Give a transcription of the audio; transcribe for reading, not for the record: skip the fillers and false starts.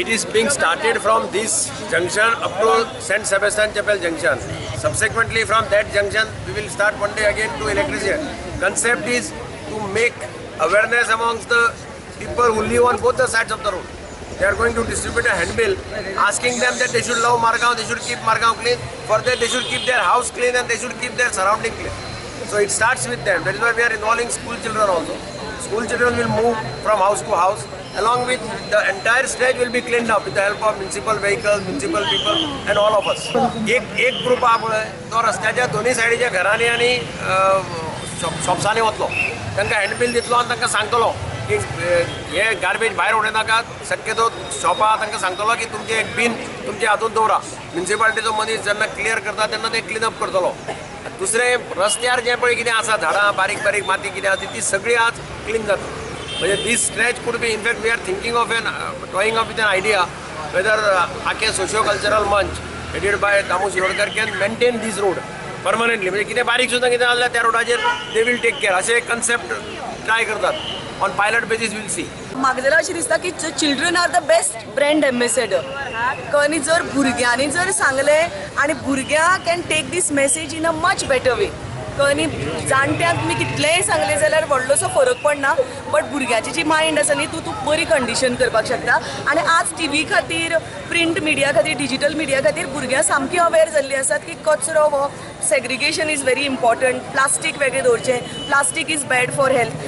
It is being started from this junction up to St. Sebastian Chapel junction. Subsequently, from that junction, we will start one day again to electricity. Concept is to make awareness amongst the people who live on both the sides of the road. They are going to distribute a handbill asking them that they should love Margao, they should keep Margao clean. For that, they should keep their house clean and they should keep their surrounding clean. So it starts with them. That is why we are involving school children also. School children will move from house to house. Along with the entire stretch will be cleaned up with the help of municipal vehicles, municipal people and all of us. एक एक group आहा पळय, तो रस्त्याच्या दोन्ही सायडीच्या घरांनी आनी शॉप्सांनी वतलो, तांकां हँडबिल दितलो आनी तांकां सांगतलो की हे गार्बेज भायर उडयनाकात. शक्यतो शॉपां तांकां सांगतलो की तुमचें एक बीन तुमच्या हातून दवरा. म्युनिसिपालिटीचो मनीस जेन्ना क्लियर करता तेन्ना ते क्लीन अप करतलो. दुसरें, रस्त्यार जें पळय कितें आसा, झाडां, बारीक बारीक माती कितें आसा, ती सगळी आज क्लीन जाता. म्हणजे this stretch could be, in fact we are thinking of an toying up with an idea whether Aake Socio Cultural Manch headed by Damu Shirodkar can maintain this road permanently. म्हणजे कितें बारीक सुद्दां कितें आसल्यार त्या रोडाचेर they will take care, अशें एक कन्सेप्ट ट्राय करतात. On pilot basis we'll see. म्हाका जाल्यार अशें दिसता की children are the best brand ambassador. आनी जर भुरग्यांनी जर सांगलें आनी भुरग्यां can take this message in a much better way. आनी जाणट्यांक तुमी कितलेंय सांगलें जाल्यार व्हडलोसो फरक पडना, बट भुरग्याची जी मायंड आसा न्ही, तूं तूं बरी कंडिशन करपाक शकता. आनी आज टीव्ही खातीर, प्रिंट मिडिया खातीर, डिजिटल मिडिया खातीर भुरग्यां सामकी अवेर जाल्लीं आसात की कचरो हो segregation is very important, plastic वेगळें दवरचें, plastic is bad for health.